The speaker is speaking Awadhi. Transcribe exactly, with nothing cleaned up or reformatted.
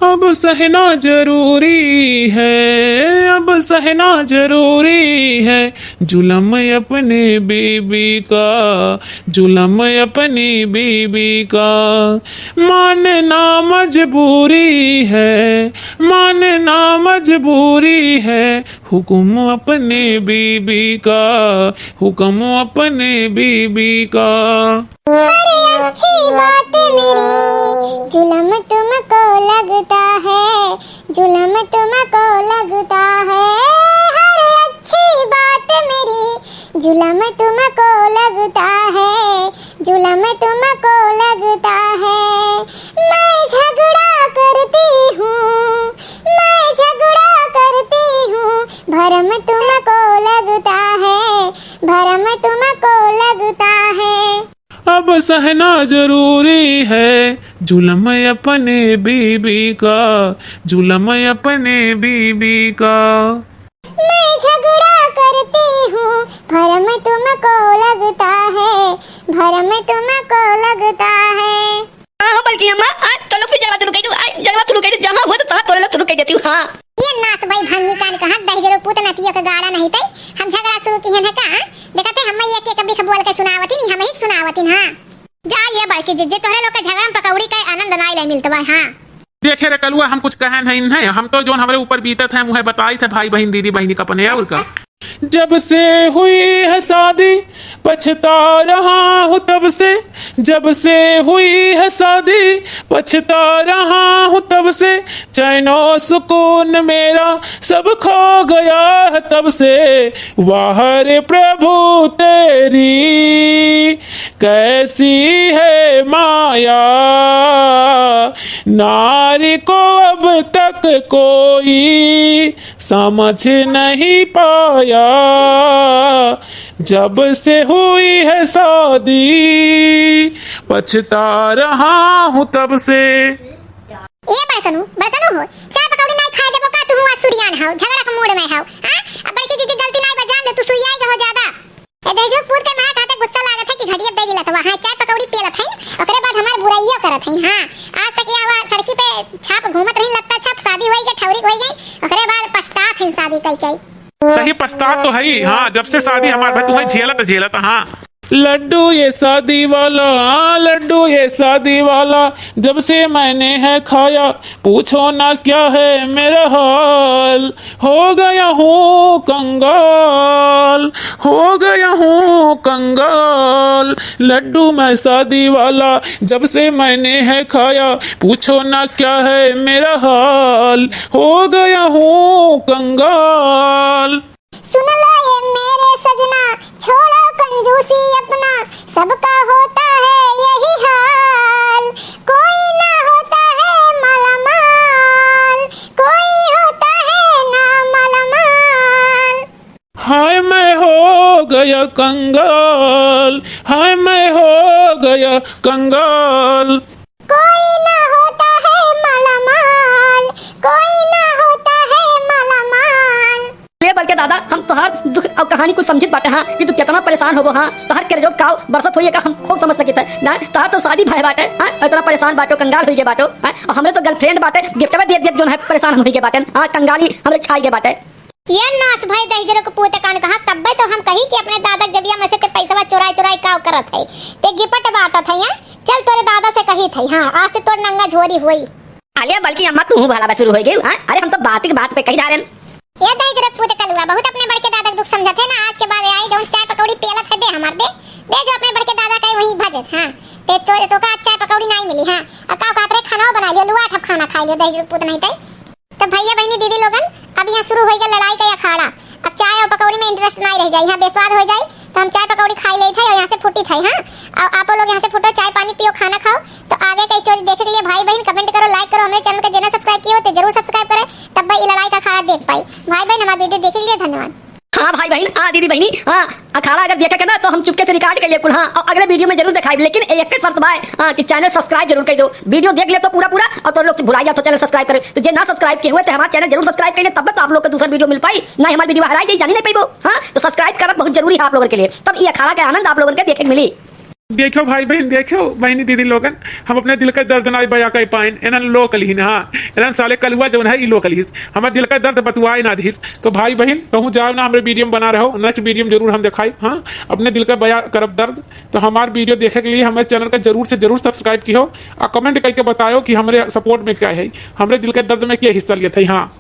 अब सहना जरूरी है, अब सहना जरूरी है, जुलम अपने बीबी का, जुलम अपने बीबी का। मानना मजबूरी है, मानना मजबूरी है, हुकुम अपने बीबी का, हुकुम अपने बीबी का। हर अच्छी बात मेरी जुलम तुमको लगता है, जुलम तुमको लगता है। हर अच्छी बात मेरी जुलम तुमको लगता है, जुलम तुमको लगता है। मैं झगड़ा करती हूँ, मैं झगड़ा करती हूँ, भरम तुमको लगता है, भरम तुमको लगता है। अब सहना जरूरी है जुलम अपने बीबी का, जुलम अपने बीबी का। मैं झगड़ा करती हूँ, भरम तुमको लगता है, भरम तुमको लगता है। हाँ, हाँ, बल्कि अम्मा, आज तो लोग फिर झगड़ा शुरू कर दू, आज झगड़ा शुरू कर दू, जहाँ हुआ तो तहाँ तोरे लोग शुरू कर देती हूँ, हाँ। ये नास भाई भंगी कान कहाँ दहिजरो पूत नतिया के गाड़ा नहीं तई, हम झगड़ा शुरू किहन है का? देखते हम एक एक बिख बोल के सुनावतिन, हम ही सुनावतिन, हाँ। जा ये बड़की जिज्जी, तोहरे लोग के झगड़ा में पकौड़ी के आनंद नाई ले मिलत बा, हाँ। देखे रे कलुआ, हम कुछ कहन है नहीं, हम तो जोन हमरे ऊपर बीतत है, मुहे बताइत है भाई बहिन, दीदी बहिनी का अपने, और का। जब से हुई है शादी पछता रहा हूँ तब से, जब से हुई है शादी पछता रहा हूँ तब से, चैनो सुकून मेरा सब खो गया है तब से। वाह रे प्रभु तेरी कैसी है माया, नारी को अब तक कोई समझ नहीं पाया। जब से हुई है शादी पछता रहा हूँ तब से। ए बड़कनू, बड़कनू हो, चाय पकौड़ी नाई खाए देबो का? तू हुआ सुरियान हौ, झगड़ा के मूड में हौ, हाँ? अब बड़की जिज्जी गलती नाई बा, जान ले, तू सुरियाई गहो ज्यादा। ए दहिजरो पूत के मारे खाते गुस्सा लागत है कि घटिया दे दिलत हुआ, हाँ, चाय पकौड़ी पियलत है, ओकरे बाद हमार बुराइयो करत है, हाँ। आज तक ये हुआ सड़की पे छाप घूमत रही, लगता छाप शादी होई गई, ठौरी होई गई, ओकरे बाद पछतात है शादी कई कई। सही पछतात तो है ही, हाँ, जब से शादी हमार भाई तुम्हें झेलत झेलत, हाँ। लड्डू ये शादी वाला, हाँ, लड्डू ये शादी वाला, जब से मैंने है खाया, पूछो ना क्या है मेरा हाल। हो गया हूँ कंगाल, हो गया हूँ कंगाल, लड्डू मैं शादी वाला, जब से मैंने है खाया, पूछो ना क्या है मेरा हाल। हो गया हूँ कंगाल। सुन लो ये मेरे सजना, छोड़ो कंजूसी अपना, सबका होता है यही हाल। कोई ना होता है मालामाल, कोई होता है ना मालामाल। हाय मैं हो गया कंगाल, हाय मैं हो गया कंगाल। कोई ना होता है मालामाल, कोई ना होता है मालामाल। ले बल्कि दादा, हम तोहार दुख और कहानी कुल समझित बाटे, हाँ, कि तू कितना परेशान होबो, हाँ, तोहार करेजो काव बरसत होइए का हम खूब समझ सकित है। ना, तोहार तो शादी भय बाटे, हाँ, इतना परेशान बाटो, कंगाल होइए बाटो, हाँ, और हमरे तो गर्लफ्रेंड बाटे, गिफ्ट में देख देख जोन है परेशान हम होइए बाटे, हाँ, कंगाली हमरे छाइए बाटे। ये नास भाई दहिजरो के पूत कान कहा, तब्बे तो हम कही कि अपने दादा के जबिया में से ते पैसवा चुराई चुराई काव करत है, ते गिफ्ट बांटत है, हैं? चल तोरे दादा से कही थे, हाँ, आज से तोर नंगा झोरी होई। आलिया बल्कि अम्मा तू भला बा शुरू हो गई, हाँ? अरे हम तो बात की बात पे कही डारेन। ये दहिजरो के पूत कलुआ बहुत अपने बड़के दादा के दुख समझत है ना, आज के बाद आई जौन चाय पकौड़ी पियलत है दे हमार दे, दे जो अपने बड़के दादा का वही भजत, हाँ। ते तो, तो का आज चाय पकौड़ी नहीं मिली, हाँ। अब का कहत रहे खाना बना लियो, लुआ ठप खाना खा लियो दहिजरो के पूत नहीं ते। तो भैया बहिनी दीदी लोगन, अब यहाँ शुरू होइगा लड़ाई का अखाड़ा। अब चाय और पकौड़ी में interest नाई रह जाई, यहाँ बेस्वाद हो जाई, तो हम चाय पकौड़ी खाई लेत है और यहाँ से फूटी थे, हाँ। और आप लोग यहाँ से फूटो, चाय पानी पियो, खाना खाओ। तो आगे का story देखे के लिए भाई बहिन comment करो, like करो, हमरे channel का जेना subscribe किए हो तो जरूर subscribe करें, तब भाई ये लड़ाई का अखाड़ा देख पाई। भाई बहिन हमारा video देखे के लिए धन्यवाद। हाँ भाई बहिन, हाँ दीदी बहिनी, हाँ अखाड़ा अगर देखे के ना तो हम चुपके से record कर लिए कुल, हाँ, और अगले video में जरूर दिखाई, लेकिन एक के शर्त बाय, हाँ, कि channel subscribe जरूर कर दो। Video देख ले तो पूरा पूरा, और तो लोग भुला जाओ तो channel subscribe करे। तो जे ना subscribe किए हुए थे हमारा channel जरूर subscribe कर ले, तब तो आप लोग का दूसरा video मिल पाई, ना हमारा video हराई जाई, जानी नहीं पाइबो, हाँ। तो subscribe करना बहुत जरूरी है आप लोगों के लिए, तब ये अखाड़ा का आनंद आप लोगों के देखे के मिली। देखो भाई बहिन, देखो बहिनी दीदी लोगन, हम अपने दिल का दर्द ना बया कर पाइन। इन्हन लो कलिहिन, हाँ, इन्हन साले कलुआ जौन है, ई लो कलिहिस, हमार दिल का दर्द बतुआए ना दिहिस। तो भाई बहिन, कहूँ जाओ ना, हमरे वीडियो में बना रहो, नेक्स्ट वीडियो में जरूर हम दिखाई, हाँ, अपने दिल का बया करब दर्द। तो हमार वीडियो देखे के लिए हमारे चैनल का जरूर से जरूर सब्सक्राइब किहो और कमेंट करके बताओ कि हमरे सपोर्ट में क्या है, हमरे दिल के दर्द में क्या हिस्सा लिए थे। हाँ,